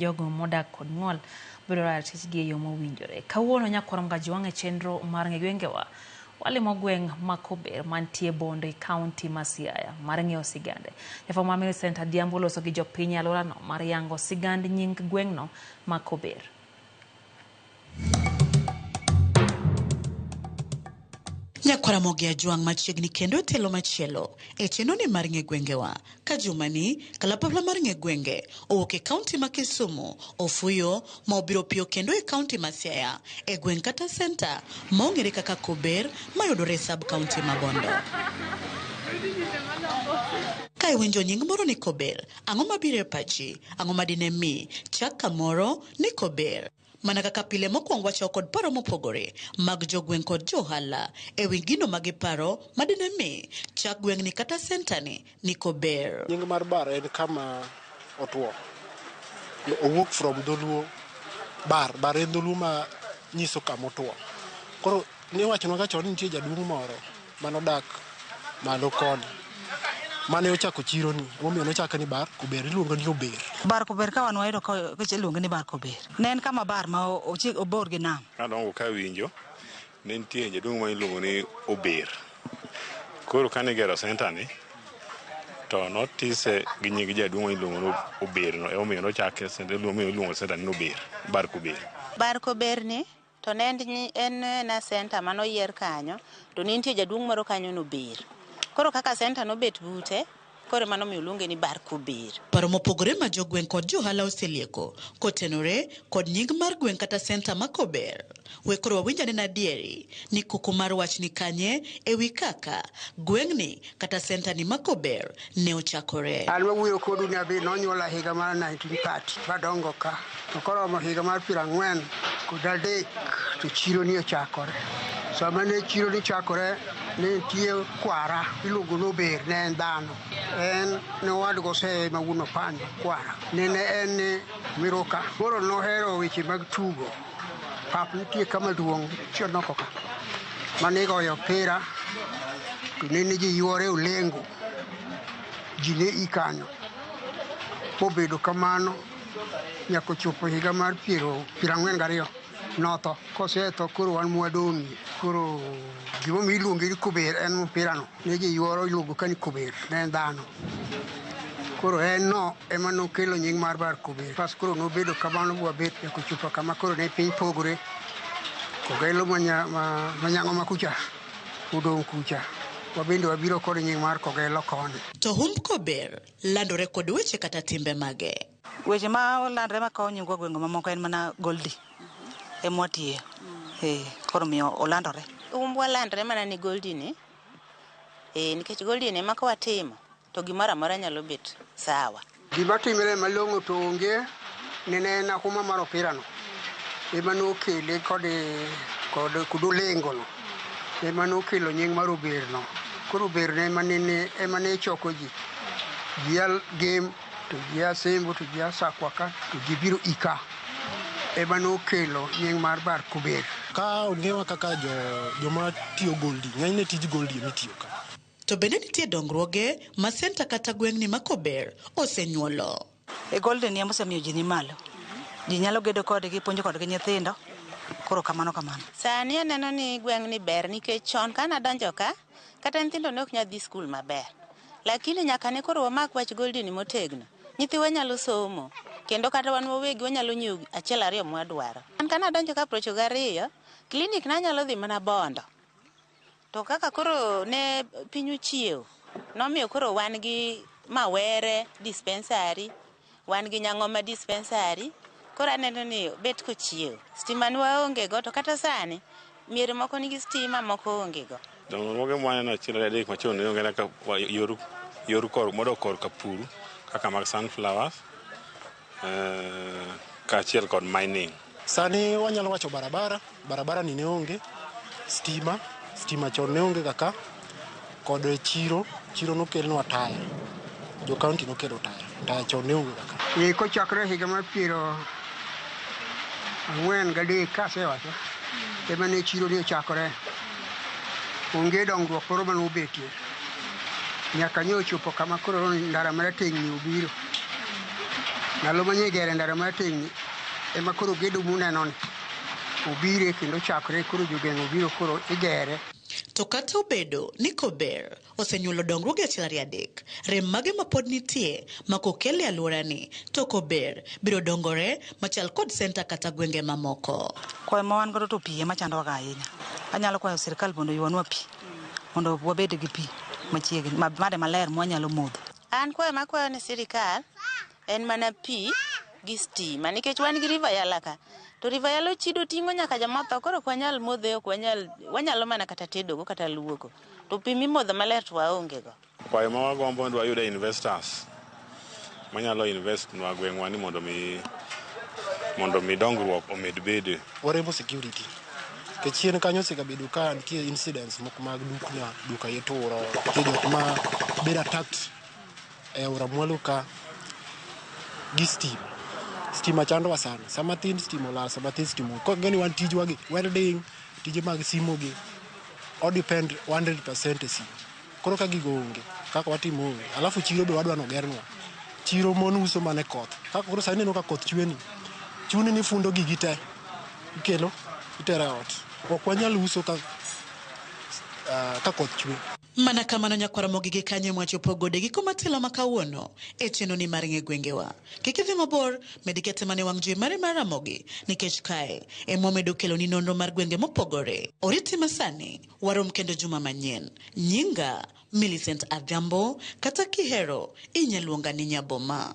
Jogo modak kod ng'ol bedo ratichgi e yo mowinjore. Kawuono nyakwar Mgajwang' e chenro mar ng'e gwengewa walimo gweng' ma Kober mantie Bondo e kaunti ma Siaya mar ng'eyo sigande. Jafwambo ma Millicent Adhiambo loso gi jopiny e alworano mar yango sigand nying gweng'no ma Kober. Nyakwaramogi Ajwang' machiegni kendo e telo machielo e chenro ni mar ng'e gwengewa. Ka jumani, kalapapla mar ng'e gwenge owuok e kaunti ma Kisumu, ofuyo ma obiro piyo kendo e kaunti ma Siaya e gweng' kata senta ma ong'ere kaka Kober mayudore e sub kaunti ma Bondo. Ka iwinjo nying moro ni Kober, ang'o mabiro e pachi? Ang'o ma dine mi chak kamoro ni Kober? Mana kaka pile mokwongo wachako kod paro mopogore mag jogweng' kod johala e wi gino ma giparo ma dine mi chak gweng'ni kata sentani ni Kober. Nying mar bar en kama otwo. Owuok from dholuo bar. Bar en dholuo ma nyiso kama otwo. Koro niwachonwa ga chon ni nitie jaduong' moro manodak malo koni mane ochako chironi emomiyo nochake ni bar Kober iluonge ni Ober. Bar Kober ka wan wayudo ka iluonge ni Bar Kober. Ne en kama bar ma obor gi nam. Kadongo kawinjo ne nitie jaduong' ma iluongo ni Ober. Koro kane igero senta ni to notise gi nying jaduong' ma iluongo ni Ober no emomiyo nochake emomiyo iluongo senta ni Ober, Bar Kober. Bar Kober ni to ne en ena senta mane oyier kanyo to ne nitie jaduong' moro kanyo nober. Koro kaka senta nobet bute, koro ema nomiyo oluonge ni Bar Kober. Paro mopogore ma jogweng' kod johala oselieko kotenore kod nying mar gweng' kata senta ma Kober. We koro wawinj anena adieri ni kuku mar wach ni kanye e wi kaka gweng'ni kata senta ni ma Kober ne ochakore. An mawuoyo kodu ni abi nonyuola higa mar 1930 madongo ka. To koromo higa mar 43 to chiro ni ochakore. Sama ne chiro ni chakore ne nitie kwara iluongo ni Ober ne en dhano. En ne owadgi Oseye ma wuon Opanyo kwara. Nene en miruka. Koro nohero weche mag tugo. Pap nitie kama duong' chien oko ka. Mane igoyo opira to nene ji yuore olengo. Ji ne i kanyo. Mobedo kamano nyaka ochopo higa mar 42 notho. Kosetho koro wan mwadong'ie. Koro gimomiyo iluonge ni Kober en mpirano. Ne ji yuoro iluongo ka ni Kober, ne en dhano. Koro en no ema nokelo nying mar Bar Kober. Bas koro nobedo kamano bwabet nyaka ochopo kama koro ne piny pogore. Kogelo manyang'o ma kucha odong' kucha. Wabende wabiro kod nying mar Kogelo koni. To humb Kober landore kod weche kata timbe mage. Weche ma landore ma kawo nyingwa gwenge mamoko en mana Goldi ema watiye. Koro miyo olandore. Humbwa landre mana ni Goldi ni. Nikech Goldi ni ema ka watimo to gimoro amora nyalo bet sawa. Gima timre malong'o to onge nene en ahuma mar opirano. Ema nokele kod olengo no. Ema nokelo nying mar Ober no. Koro Ober no ema ne choko ji. Ji a Gem to ji a Sembo to ji a Sakwa ka to ji biro ika. Ema nokelo nying mar Bar Kober. Ka ong'ewa kaka joma tiyo Goldi, ng'enyne tij Goldi ema itiyo ka. To bende nitie dongruoge ma senta kata gweng'ni ma Kober osenyuolo. E Goldi ni ema osemiyo ji ni malo. Ji nyalo gedo kodgi, puonjo kodgi nyithindo. Koro kamano kamano. Sani aneno ni gweng'ni ber nikech chon kane adonjo ka, kata nyithindo ne ok nyal dhi skul maber. Lakini nyaka ne koro wamak wach Goldi ni motegno. Nyithiwa nyalo somo, kendo kata wan wawegi wanyalo nyiewo achiel ariyo mwadwaro. An kane adonjo ka 92, klinik nanyalo dhi mana Bondo. To kaka koro ne piny ochiewo, nomiyo koro wan gi Mawere dispensary, wan gi Nyang'oma dispensary, koro aneno ni bet kochiewo. Stima ne waonge go to kata sani miere moko nigi stima moko onge go. Dongruoge mwaneno achiel ariyo adek machon ne onge kaka yor kor modok korka pur kaka mag sunflowers kaachiel kod mining. Sani wanyalo wacho barabara, barabara ni ne onge, stima, stima chon ne onge kaka, kod chiro, chiro nokelnwa taya, jo county nokelo taya, taya chon ne onge kaka. Kochakre higa mar 43 kasewacho, ema ne chiro ni ochakore. Onge dongruok moro mane obetie. Nyaka nyo ochopo kama koro ndara marateng' ni obiro. Ndalo ma nyigere ndara marateng' ni ema koro gedo muneno ni obire kendo ochakore koro jogweng' obiro koro igere. To kata obedo ni Kober osenyuolo dongruoge achiel ariyo adek, rem mage ma pod nitie ma kokel e alworani to Kober biro dongore machal kod senta kata gwenge mamoko. Kwayo ma wan godo to pi ema chandowa ga ahinya. Anyalo kwayo sirkal mondo oywanwa pi mondo wabed gi pi machiegni made maler mwanyalo modho. An kwayo makwayo ni sirikal en mana pi gi stima nikech wan gi River Yala ka. To River Yala ochido ting'o nyaka joma otho koro ok wanyal modhe ok wanyal wanyalo mana kata tedogo kata luoko. To pi mimodho maler to waonge go. Kwayo ma wagombo ni wayude investors manyalo invest nwa gweng'wa ni mondo mi dongruok omed bede. Waremo security. Nikech chien kanyo osegabedo ka nitie incidents moko mag dukna, duka ituro, nitie jok ma bedo attacked e aora mwalo ka gi stima. Stima chandowa sana. Sama thin stima olal, sama thin stima olal. Koro ing'e ni wan tijwa gi, welding, tije mag simo gi, o depend 100% e simo. Koro ka gigo onge, kaka watimo onge. Alafu chiro be wadwa nogernwa. Chiro mon uso mana e koth. Kaka koro sani ineno ka koth chwe ni, chuni ni ifundo gigi te, ikelo, itero e ot. Ok wanyal uso ka koth chwe. Mana kamano nyakwar Ramogi gi kanyo mwachopo godo e giko matelo ma kawuono e chenro ni mar ng'e gwengewa. Kik idhi mabor, med kete mana e wang' jowi mari mar Ramogi nikech kae ema wamedo keloni nonro mar gwenge mopogore. Oriti masani, warom kendo juma manyien. Nyinga Millicent Adhiambo kata kihero inya luonga ni Nyaboma.